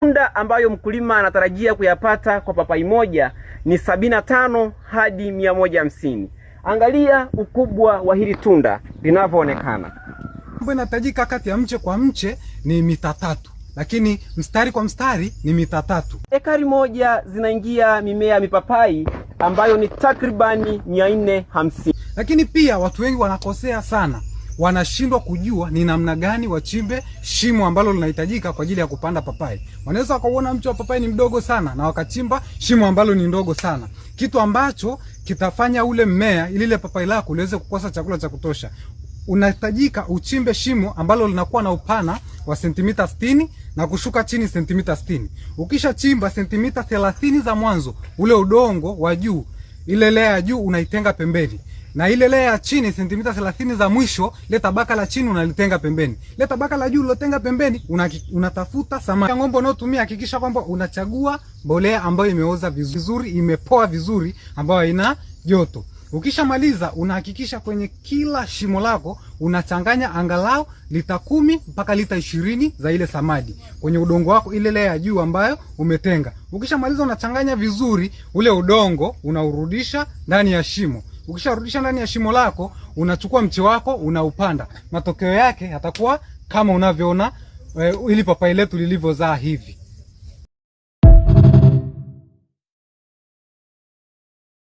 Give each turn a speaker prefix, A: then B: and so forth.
A: Matunda ambayo mkulima anatarajia kuyapata kwa papai moja ni 75 hadi 150. Angalia ukubwa wa hili tunda linavyoonekana.
B: Ambayo inahitajika kati ya mche kwa mche ni mita 3, lakini mstari kwa mstari ni mita 3.
A: Ekari moja zinaingia mimea mipapai ambayo ni takribani 450.
B: Lakini pia watu wengi wanakosea sana, wanashindwa kujua ni namna gani wachimbe shimo ambalo linahitajika kwa ajili ya kupanda papai. Wanaweza wakauona mche wa papai ni mdogo sana na wakachimba shimo ambalo ni ndogo sana, kitu ambacho kitafanya ule mmea ili ile papai lako liweze kukosa chakula cha kutosha. Unahitajika uchimbe shimo ambalo linakuwa na upana wa sentimita 60 na kushuka chini sentimita 60. Ukishachimba sentimita 30 za mwanzo, ule udongo wa juu, ile lea ya juu unaitenga pembeni, na ile lea ya chini sentimita 30 za mwisho, ile tabaka la chini unalitenga pembeni. Ile tabaka la juu ulilotenga pembeni, unatafuta samadi. Ng'ombe unaotumia, hakikisha kwamba unachagua mbolea ambayo imeoza vizuri, imepoa vizuri, ambayo haina joto. Ukishamaliza unahakikisha kwenye kila shimo lako unachanganya angalau lita 10 mpaka lita 20 za ile samadi kwenye udongo wako, ile lea ya juu ambayo umetenga. Ukishamaliza unachanganya vizuri ule udongo, unaurudisha ndani ya shimo. Ukisharudisha ndani ya shimo lako, unachukua mche wako unaupanda. Matokeo yake yatakuwa kama unavyoona ili papai letu lilivyozaa hivi.